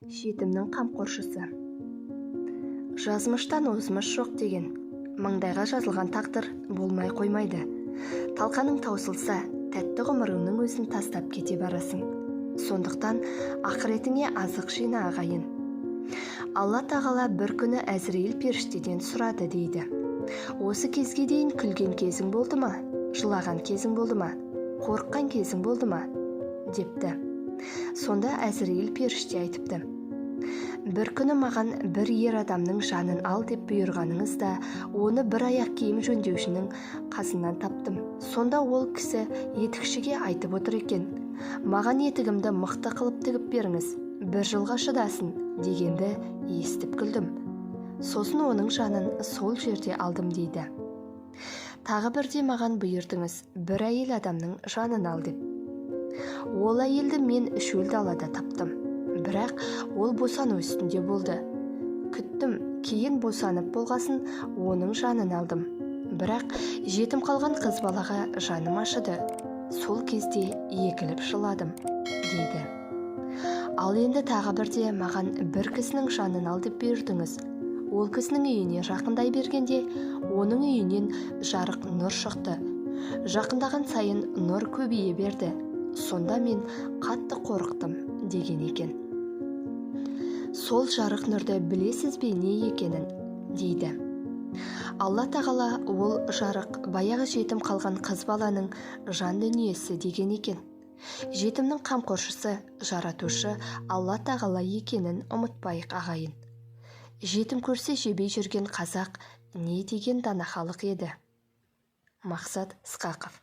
Жетімнің қамқоршысы. Жазмыштан озмыш жоқ деген. Маңдайға жазылған тағдыр болмай қоймайды. Талқаның таусылса, тәтті ғұмырыңның өзін тастап кете барасың. Сондықтан ақыретіңе азық жина, ағайын. Алла тағала бір күні Әзірейіл періштеден сұрады дейді: «Осы кезге дейін күлген кезің болды ма, жылаған кезің болды ма, қорыққан кезің болды ма?» – депті. Сонда Әзірейіл періште айтыпты: «Бір күні маған бір ер адамның жанын ал деп бұйырғаныңызда, оны бір аяқ киім жөндеушінің қасынан таптым. Сонда ол кісі етікшіге айтып отыр екен: "Маған етігімді мықты қылып тігіп беріңіз, бір жылға шыдасын", – дегенді естіп күлдім. Сосын оның жанын сол жерде алдым», – дейді. «Тағы бірде маған бұйырдыңыз бір әйел адамның жанын ал деп. Ол әйелді мен шөл далада таптым, бірақ ол босану үстінде болды. Күттім, кейін босанып болғасын, оның жанын алдым. Бірақ жетім қалған қыз балаға жаным ашыды, сол кезде егіліп жыладым», – дейді. «Ал енді тағы бірде маған бір кісінің жанын ал деп бұйырдыңыз. Ол кісінің үйіне жақындай бергенде, оның үйінен жарық нұр шықты. Жақындаған сайын нұр көбейе берді. Сонда мен қатты қорықтым», – деген екен. «Сол жарық нұрды білесіз бе, не екенін?» – дейді. Алла тағала: «Ол жарық баяғы жетім қалған қыз баланың жан дүниесі», – деген екен. Жетімнің қамқоршысы жаратушы Алла тағала екенін ұмытпайық, ағайын. Жетім көрсе, жебей жүрген қазақ не деген дана халық еді! Мақсат Ысқақов.